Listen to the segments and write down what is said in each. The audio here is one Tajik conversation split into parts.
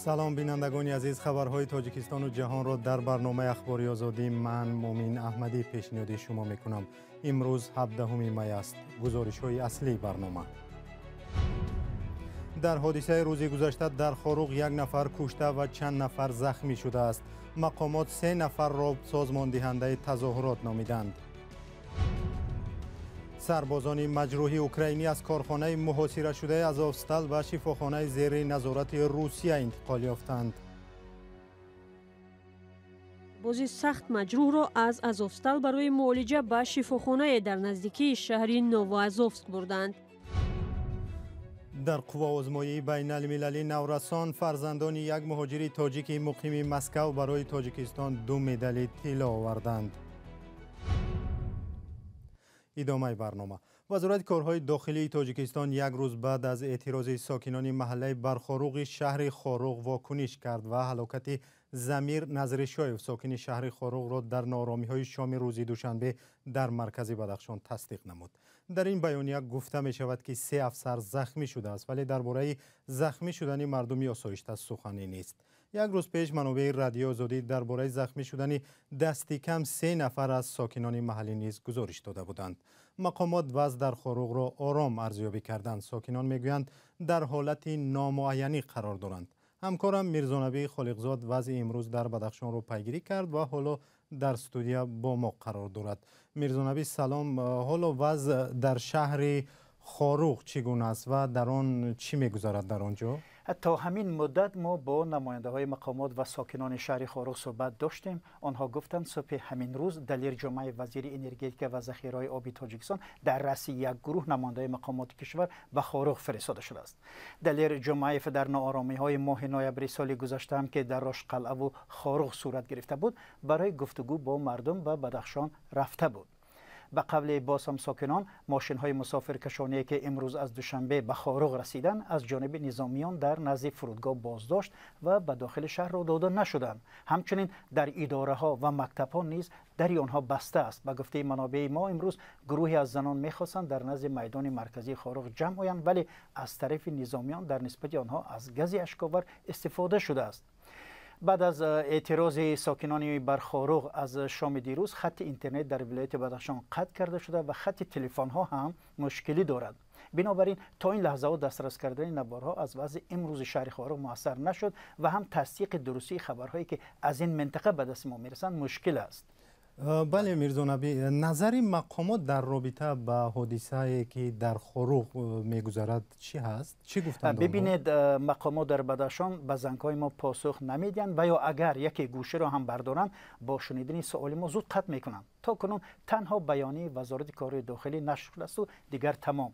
Салом, бинандагони азиз. Хабарҳои Тоҷикистону ҷаҳонро дар барномаи Ахбори Озодӣ ман, Мумин Аҳмадӣ, пешниҳоди шумо мекунам. Имрӯз 17 май аст. Гузоришҳои аслии барнома. Дар ҳодисаи рӯзи гузашта дар Хоруғ як нафар кушта ва чанд нафар захмӣ шудааст. Мақомот се нафарро созмондиҳандаи тазоҳурот номиданд. Сарбозони маҷрӯҳи украинӣ аз корхонаи муҳосирашудаи Азовстал ба шифохонаи зери назорати Русия интиқол ёфтанд. Бози сахт маҷрӯҳро аз Азовстал барои муолиҷа ба шифохонае дар наздикии шаҳри Новоазовск бурданд. Дар қувваозмоии байналмилалӣ наврасон, фарзандони як муҳоҷири тоҷики муқими Москав, барои Тоҷикистон ду медали тилло оварданд. Идомаи барнома. Вазорати корҳои дохилии Тоҷикистон як рӯз баъд аз эътирози сокинони маҳаллаи Бархоруғи шаҳри Хоруғ вокуниш кард ва ҳалокати Замир Назришоев, сокини шаҳри Хоруғро, дар нооромиҳои шоми рӯзи душанбе дар маркази Бадахшон тасдиқ намуд. Дар ин баёния гуфта мешавад, ки се афсар захмӣ шудааст, вале дар бораи захмӣ шудани мардуми осоишта суханӣ нест. Як рӯз пеш манобеи Радиои Озодӣ дар бораи захмӣ шудани дасти кам се нафар аз сокинони маҳаллӣ низ гузориш дода буданд. Мақомот вазъ дар Хоруғро ором арзёбӣ карданд. Сокинон мегӯянд, дар ҳолати номуайянӣ қарор доранд. Ҳамкорам Мирзонабӣ Холиқзод вазъи имрӯз дар Бадахшонро пайгирӣ кард ва ҳоло дар студия бо мо қарор дорад. Мирзонабӣ, салом. Ҳоло вазъ дар шаҳри Хоруғ чӣ гуна аст ва дар он чӣ мегузарад дар он ҷо? То ҳамин муддат мо бо намояндаҳои мақомот ва сокинони шаҳри Хоруғ суҳбат доштем. Онҳо гуфтанд, субҳи ҳамин рӯз Далер Ҷумаев, вазири энергетика ва захираҳои оби Тоҷикистон, дар раъси як гурӯҳ намояндаҳои мақомоти кишвар ба Хоруғ фиристода шудааст. Далер Ҷумаев дар нооромиҳои моҳи ноябри соли гузашта ҳам, ки дар Рошқалъаву Хоруғ сурат гирифта буд, барои гуфтугӯ бо мардум ба Бадахшон рафта буд. Ба қавли боз ҳам сокинон, мошинҳои мусофиркашоние, ки имрӯз аз Душанбе ба Хоруғ расиданд, аз ҷониби низомиён дар назди фурудгоҳ боздошт ва ба дохили шаҳр роҳ дода нашуданд. Ҳамчунин дар идораҳо ва мактабҳо низ дари онҳо баста аст. Ба гуфтаи манобеи мо, имрӯз гурӯҳе аз занон мехостанд дар назди майдони марказии Хоруғ ҷамъ оянд, вале аз тарафи низомиён дар нисбати онҳо аз гази ашковар истифода шудааст. Баъд аз эътирози сокинони Бархоруғ аз шоми дирӯз хатти интернет дар вилояти Бадахшон қатъ карда шуда ва хатти телефонҳо ҳам мушкилӣ дорад. Бинобар ин то ин лаҳзаҳо дастрас кардани наворҳо аз вазъи имрӯзи шаҳри Хоруғ муассар нашуд ва ҳам тасдиқи дурустии хабарҳое, ки аз ин минтақа ба дасти мо мерасанд, мушкил аст. Бале, Мирзонабӣ, назари мақомот дар робита ба ҳодисае, ки дар Хоруғ мегузарад, чӣ ҳаст? Чӣ гуфтанд? Бибинед, мақомот дар Бадахшон ба зангҳои мо посух намедиҳанд ва ё агар яке гӯширо ҳам бардоранд, бо шунидани суоли мо зуд қатъ мекунанд. То кунун танҳо баёнияи Вазорати корҳои дохилӣ нашр шудаасту дигар тамом.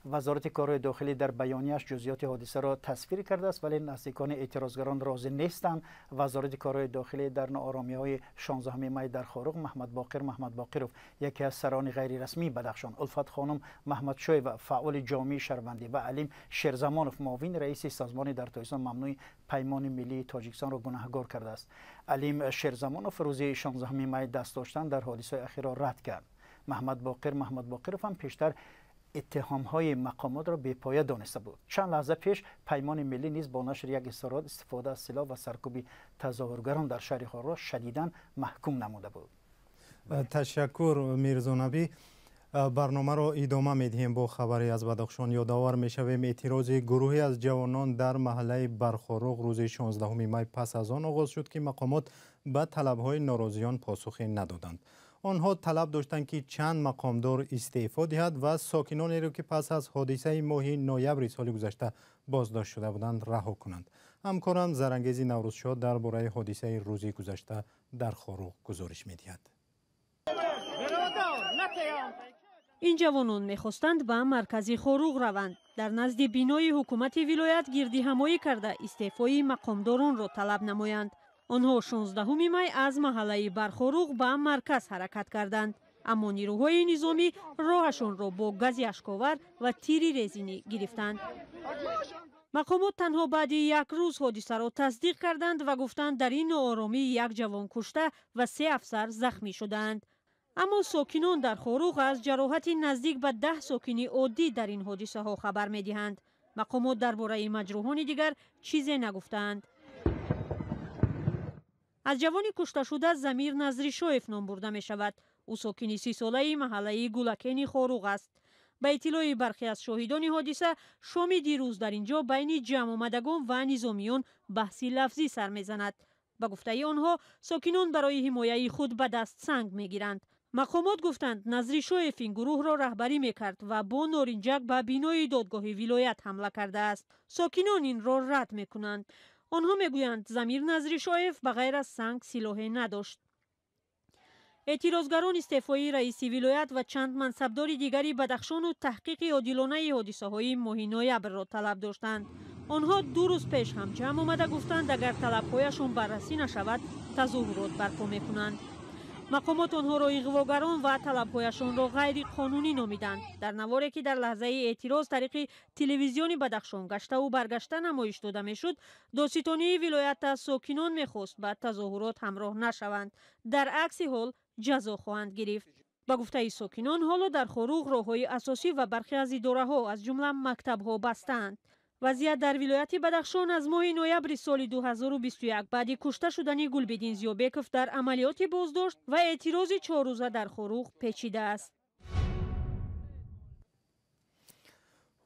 Вазорати корҳои дохилӣ дар баёнияш ҷузъиёти ҳодисаро тасвир кардааст, вале наздикони эътирозгарон розӣ нестанд. Вазорати корҳои дохилӣ дар нооромиҳои 16 май дар Хоруғ Маҳмадбоқир Маҳмадбоқиров, яке аз сарони ғайрирасмии Бадахшон, Улфат хонум Маҳмадшоева, фаъоли ҷомеаи шаҳрвандӣ, ва Алим Шерзамонов, муовини раиси созмони дар Тоҷикистон мамнӯи Паймони миллии Тоҷикистонро гунаҳгор кардааст. Алим Шерзамонов рӯзи 16 май даст доштан дар ҳодисаи ахирро рад кард. Маҳмадбоқир Маҳмадбоқиров ҳам пештар иттиҳомҳои мақомотро бепоя дониста буд. Чанд лаҳза пеш Паймони миллӣ низ бо нашри як изҳорот истифода аз силоҳ ва саркӯби тазоҳургарон дар шаҳри Хоруғро шадидан маҳкум намуда буд. Ташаккур, Мирзонабӣ. Барномаро идома медиҳем бо хабаре аз Бадахшон. Ёдовар мешавем, эътирози гурӯҳе аз ҷавонон дар маҳаллаи Бархоруғ рӯзи 16 май пас аз он оғоз шуд, ки мақомот ба талабҳои норозиён посухе надоданд. Онҳо талаб доштанд, ки чанд мақомдор истеъфо диҳад ва сокинонеро, ки пас аз ҳодисаи моҳи ноябри соли гузашта боздошт шуда буданд, раҳо кунанд. Ҳамкорам Зарангези Наврӯзшоҳ дар бораи ҳодисаи рӯзи гузашта дар Хоруғ гузориш медиҳад. Ин ҷавонон мехостанд ба маркази Хоруғ раванд. Дар назди бинои ҳукумати вилоят гирдиҳамоӣ карда, истеъфои мақомдоронро талаб намоянд. Онҳо 16 май аз маҳаллаи Бархоруғ ба марказ ҳаракат карданд, аммо нирӯҳои низомӣ роҳашонро бо гази ашковар ва тири резинӣ гирифтанд. Мақомот танҳо баъди як рӯз ҳодисаро тасдиқ карданд ва гуфтанд, дар ин нооромӣ як ҷавон кушта ва се афсар захмӣ шудаанд. Аммо сокинон дар Хоруғ аз ҷароҳати наздик ба 10 сокини оддӣ дар ин ҳодисаҳо хабар медиҳанд. Мақомот дар бораи маҷрӯҳони дигар чизе нагуфтаанд. Аз ҷавони кушташуда Замир Назришоев ном бурда мешавад. Ӯ сокини 30-солаи маҳаллаи Гулакени Хоруғ аст. Ба иттилои бархе аз шоҳидони ҳодиса, шоми дирӯз дар ин ҷо байни ҷамъомадагон ва низомиён баҳси лафзӣ сар мезанад. Ба гуфтаи онҳо, сокинон барои ҳимояи худ ба даст санг мегиранд. Мақомот гуфтанд, Назришоев ин гурӯҳро раҳбарӣ мекард ва бо норинҷак ба бинои додгоҳи вилоят ҳамла кардааст. Сокинон инро рад мекунанд. Онҳо мегӯянд, Замир Назришоев ба ғайр аз санг силоҳе надошт. Эътирозгарон истеъфои раиси вилоят ва чанд мансабдори дигари Бадахшону таҳқиқи одилонаи ҳодисаҳои моҳи ноябрро талаб доштанд. Онҳо 2 рӯз пеш ҳам ҷамъ омада гуфтанд, агар талабҳояшон баррасӣ нашавад, тазоҳурот барпо мекунанд. Мақомот онҳоро иғвогарон ва талабҳояшонро ғайриқонунӣ номиданд. Дар наворе ки дар лаҳзаи эътироз тариқи телевизиони Бадахшон гаштаву баргашта намоиш дода мешуд, додситонии вилоят аз сокинон мехост ба тазоҳурот ҳамроҳ нашаванд. Дар акси ҳол ҷазо хоҳанд гирифт. Ба гуфтаи сокинон, ҳоло дар Хоруғ роҳҳои асосӣ ва бархе аз идораҳо, аз ҷумла мактабҳо бастаанд. Вазъият дар вилояти Бадахшон аз моҳи ноябри соли 2021 баъди кушта шудани Гулбиддин Зиёбеков дар амалиёти боздошт ва эътирози 4-рӯза дар Хоруғ печида аст.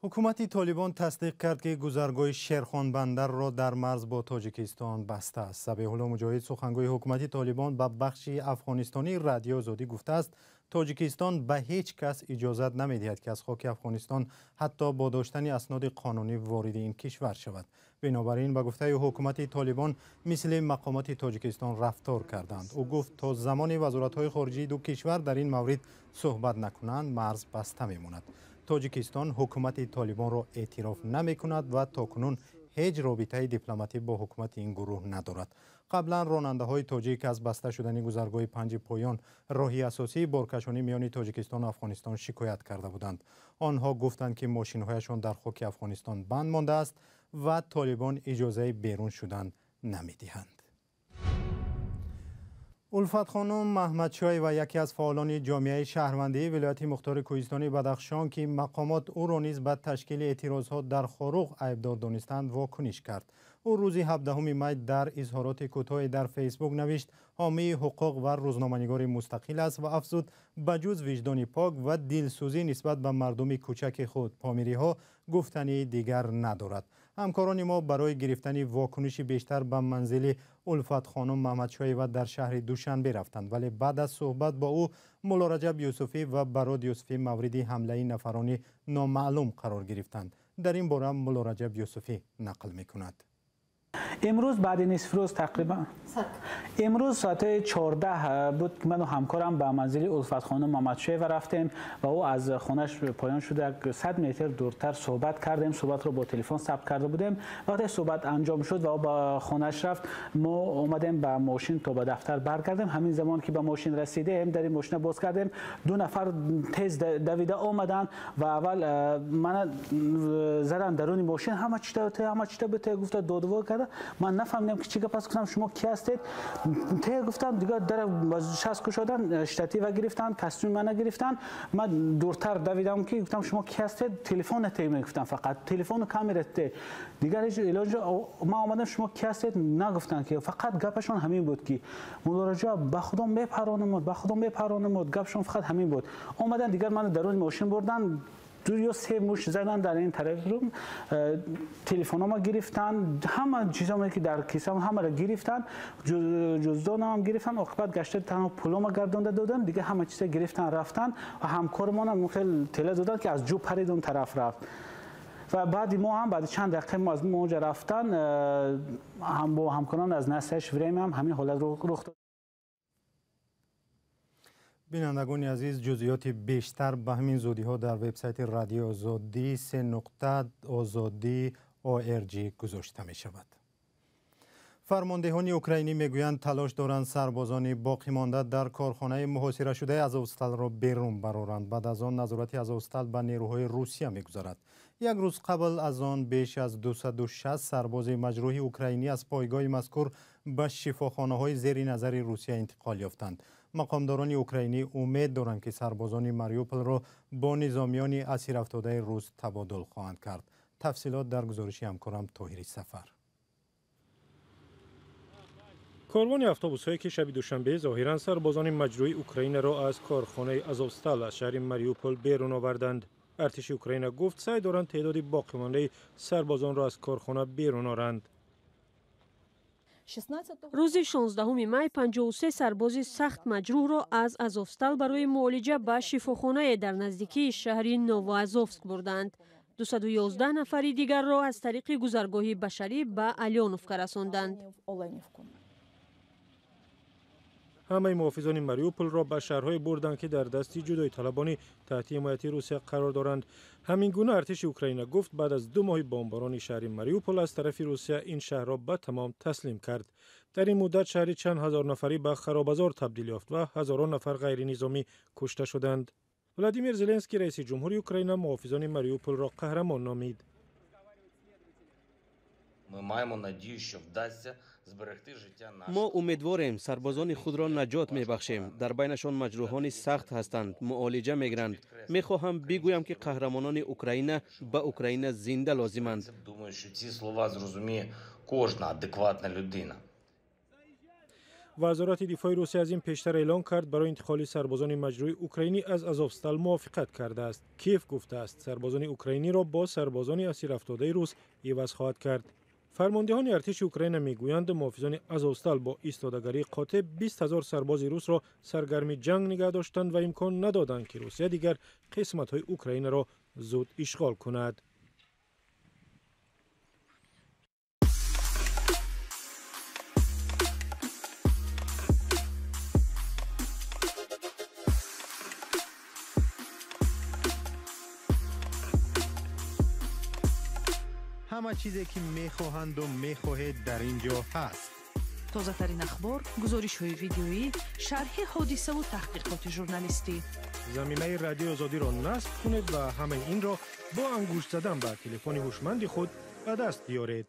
Ҳукумати Толибон тасдиқ кард, ки гузаргоҳи Шерхонбандарро дар марз бо Тоҷикистон бастааст. Забиҳулло Муҷоҳид, сухангӯи ҳукумати Толибон, ба бахши афғонистонии Радио Озодӣ гуфтааст, Тоҷикистон ба ҳеҷ кас иҷозат намедиҳад, ки аз хоки Афғонистон ҳатто бо доштани асноди қонунӣ вориди ин кишвар шавад. Бинобар ин, ба гуфтаи ҳукумати Толибон, мисли мақомоти Тоҷикистон рафтор карданд. Ӯ гуфт, то замони вазоратҳои хориҷии ду кишвар дар ин маврид суҳбат накунанд, марз баста мемонад. Тоҷикистон ҳукумати Толибонро эътироф намекунад ва то кунун ҳеҷ робитаи дипломатӣ бо ҳукумати ин гурӯҳ надорад. Қаблан ронандаҳои тоҷик аз баста шудани гузаргоҳи Панҷи Поён, роҳи асосии боркашонӣ миёни Тоҷикистону Афғонистон, шикоят карда буданд. Онҳо гуфтанд, ки мошинҳояшон дар хоки Афғонистон банд мондааст ва Толибон иҷозаи берун шудан намедиҳанд. Улфатхонум Маҳмадшоева, яке аз фаъолони ҷомеаи шаҳрвандии вилояти мухтори кӯҳистони Бадахшон, ки мақомот ӯро низ ба ташкили эътирозҳо дар Хоруғ айбдор донистанд, вокуниш кард. Ӯ рӯзи 17 май дар изҳороти кӯтоҳе дар Фейсбук навишт, ҳомии ҳуқуқ ва рӯзноманигори мустақил аст ва афзуд, ба ҷуз виҷдони пок ва дилсӯзӣ нисбат ба мардуми кӯчаки худ, помириҳо, гуфтани дигар надорад. Ҳамкорони мо барои гирифтани вокуниши бештар ба манзили Улфатхонум Маҳмадшоева дар шаҳри Душанбе рафтанд, вале баъд аз суҳбат бо ӯ Мулло Раҷаб Юсуфӣ ва Барод Юсуфӣ мавриди ҳамлаи нафарони номаълум қарор гирифтанд. Дар ин бора Мулло Раҷаб Юсуфӣ нақл мекунад. Имрӯз баъди нисфрӯз тақрибан имрӯз соати 14 буд, ман ва ҳамкорам ба манзили Улфатхонум Маҳмадшоева рафтем ва ӯ аз хонаш поён шуда 100 метр дуртар суҳбат кардем. Суҳбатро бо телефон сабт карда будем. Вақте суҳбат анҷом шуд ва ӯ ба хонаш рафт, мо омадем ба мошин то ба дафтар баргардем. Ҳамин замон ки ба мошин расидем, дари мошина боз кардем, 2 нафар тез давида омаданд ва аввал мана заданд даруни мошин, ҳама чита ҳама чита бите гуфта додво карда. Ман нафаҳмидам ки чӣ гап аст, гуфтам шумо ки ҳастед? Те гуфтам, дигар дар шаст кушодан, штатива гирифтанд, костюми мана гирифтанд. Ман дуртар давидам ки гуфтам шумо ки ҳастед? Телефон те мегуфтам, фақат телефону камера те. Дигар ҳеҷ илоҷ. Ман омадам, шумо ки ҳастед? Нагуфтанд, ки фақат гапашон ҳамин буд ки Мулло Раҷаб ба худо мепаронамуд, ба худо мепаронамуд. Гапшон фақат ҳамин буд. Омадан дигар ману даруни мошин бурданд, 2 ё 3 муш заданд дар ин тараф, телефонома гирифтанд, ҳама чизоме ки дар кисам ҳамаро гирифтанд, ҷуздонам гирифтанд. Оқибат гашта танҳо пулома гардонда доданд, дигар ҳама чиза гирифтанд, рафтанд ва ҳамкормонам хеле тела доданд ки аз ҷӯ парид он тараф рафт. Ва баъди мо ҳам баъди чанд дақиқа мо аз мо онҷа рафтан, ҳам бо ҳамкорон аз Настоящее время ҳам ҳамин ҳолат рух дод. Бинандагони азиз, ҷузъиёти бештар ба ҳамин зудиҳо дар вебсайти Радио Озодӣ 3.ozodi.org гузошта мешавад. Фармондеҳони украинӣ мегӯянд, талош доранд сарбозони боқимонда дар корхонаи муҳосирашудаи Азовсталро берун бароранд. Баъд аз он назорати Азовстал ба нерӯҳои Русия мегузарад. Як рӯз қабл аз он беш аз 260 сарбози маҷрӯҳи украинӣ аз пойгоҳи мазкур ба шифохонаҳои зери назари Русия интиқол ёфтанд. Мақомдорони украинӣ умед доранд, ки сарбозони Мариуполро бо низомиёни асирафтодаи рус табодул хоҳанд кард. Тафсилот дар гузориши ҳамкорам Тоҳири Сафар. Корвони автобусҳое ки шаби душанбе зоҳиран сарбозони маҷрӯҳи Украинаро аз корхонаи Азовстал аз шаҳри Мариупол берун оварданд. Артиши Украина гуфт саъй доранд теъдоди боқимондаи сарбозонро аз корхона берун оранд. Рӯзи 16 май 53 сарбози сахт маҷрӯҳро аз Азовстал барои муолиҷа ба шифохонае дар наздикии шаҳри Новоазовск бурданд. 211 нафари дигарро аз тариқи гузаргоҳи башарӣ ба Алёновка расонданд. Ҳамаи муҳофизони Мариуполро ба шаҳрҳое бурданд, ки дар дасти ҷудоиталабони таҳти ҳимояти Русия қарор доранд. Ҳамин гуна артиши Украина гуфт баъд аз 2 моҳи бомборони шаҳри Мариупол аз тарафи Русия ин шаҳрро ба тамом таслим кард. Дар ин муддат шаҳри чанд ҳазор нафарӣ ба харобазор табдил ёфт ва ҳазорон нафар ғайринизомӣ кушта шуданд. Владимир Зеленский, раиси ҷумҳури Украина, муҳофизони Мариуполро қаҳрамон номид. Мо умедворем сарбозони худро наҷот мебахшем. Дар байнашон маҷрӯҳони сахт ҳастанд, муолиҷа мегиранд. Мехоҳам бигӯям, ки қаҳрамонони Украина ба Украина зинда лозиманд. Вазорати дифои Русия аз ин пештар эълон кард барои интиқоли сарбозони маҷрӯҳи украинӣ аз Азовстал мувофиқат кардааст. Киев гуфтааст сарбозони украиниро бо сарбозони асирафтодаи рус иваз хоҳад кард. Фармондеҳони артиши Украина мегӯянд муҳофизони Азовстал бо истодагарии қотеъ 20 ҳазор сарбози русро саргарми ҷанг нигаҳ доштанд ва имкон надоданд, ки Русия дигар қисматҳои Украинаро зуд ишғол кунад. Ҳама чизе ки мехоҳанду мехоҳед дар ин ҷо ҳаст. Тозатарин ахбор, гузоришҳои видеоӣ, шарҳи ҳодисаву таҳқиқоти журналистӣ. Заминаи Радиои Озодиро насб кунед ва ҳамаи инро бо ангушт задан ба телефони ҳушманди худ ба даст биёред.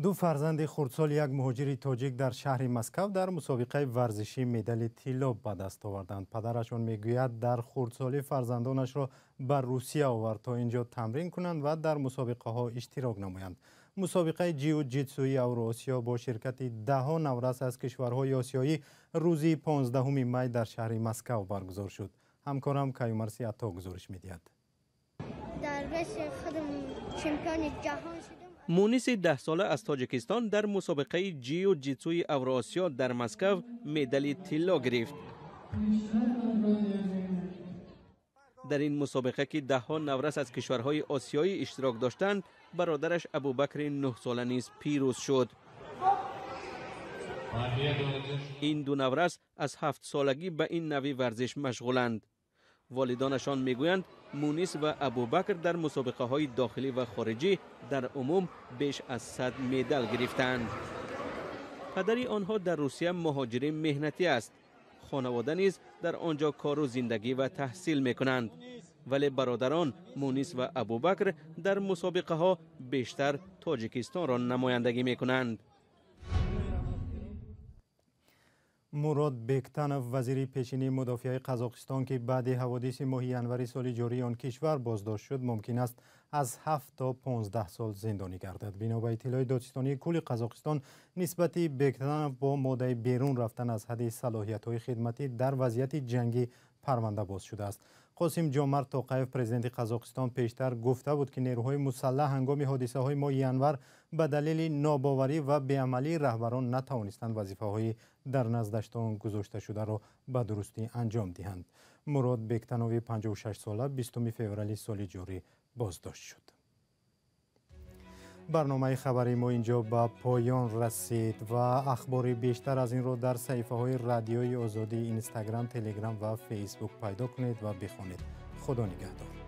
Ду фарзанди хурдсоли як муҳоҷири тоҷик дар шаҳри Москав дар мусобиқаи варзишӣ медали тилло ба даст оварданд. Падарашон мегӯяд дар хурдсолӣ фарзандонашро ба Русия овард то ин ҷо тамрин кунанд ва дар мусобиқаҳо иштирок намоянд. Мусобиқаи ҷиу-ҷитсуи Авроосиё бо ширкати даҳҳо наврас аз кишварҳои осиёӣ рӯзи 15 май дар шаҳри Москав баргузор шуд. Ҳамкорам Каюмарси Ато гузориш медиҳад. Муниси 10-сола аз Тоҷикистон дар мусобиқаи ҷиу-ҷитсуи Авроосиё дар Москав медали тилло гирифт. Дар ин мусобиқа, ки даҳҳо наврас аз кишварҳои осиёӣ иштирок доштанд, бародараш Абубакри 9-сола низ пирӯз шуд. Ин ду наврас аз 7-солагӣ ба ин навъи варзиш машғуланд. Волидонашон мегӯянд Мунис ва Абубакр дар мусобиқаҳои дохилӣ ва хориҷӣ дар умум беш аз 100 медал гирифтаанд. Падари онҳо дар Русия муҳоҷири меҳнатӣ аст. Хонавода низ дар он ҷо кору зиндагӣ ва таҳсил мекунанд. Вале бародарон Мунис ва Абубакр дар мусобиқаҳо бештар Тоҷикистонро намояндагӣ мекунанд. Мурод Бектанов, вазири пешини мудофиаи Қазоқистон, ки баъди ҳаводиси моҳи январи соли ҷории он кишвар боздошт шуд, мумкин аст аз 7 то 15 сол зиндонӣ гардад. Бино ба иттилои додситонии кулли Қазоқистон, нисбати Бектанов бо моддаи берун рафтан аз ҳадди салоҳиятҳои хидматӣ дар вазъияти ҷангӣ парванда боз шудааст. Қосим Ҷомарт Тоқаев, президенти Қазоқистон, пештар гуфта буд, ки нерӯҳои мусаллаҳ ҳангоми ҳодисаҳои моҳи январ ба далели нобоварӣ ва беамалии раҳбарон натавонистанд вазифаҳои дар наздаштон гузошташударо ба дурустӣ анҷом диҳанд. Мурод Бектанови 56-сола 20 феврали соли ҷорӣ боздошт шуд. Барномаи хабари мо инҷо ба поён расид ва ахбори бештар аз инро дар саҳифаҳои Радиои Озодӣ, Инстаграм, Телеграм ва Фейсбук пайдо кунед ва бихонед. Худо нигаҳдор.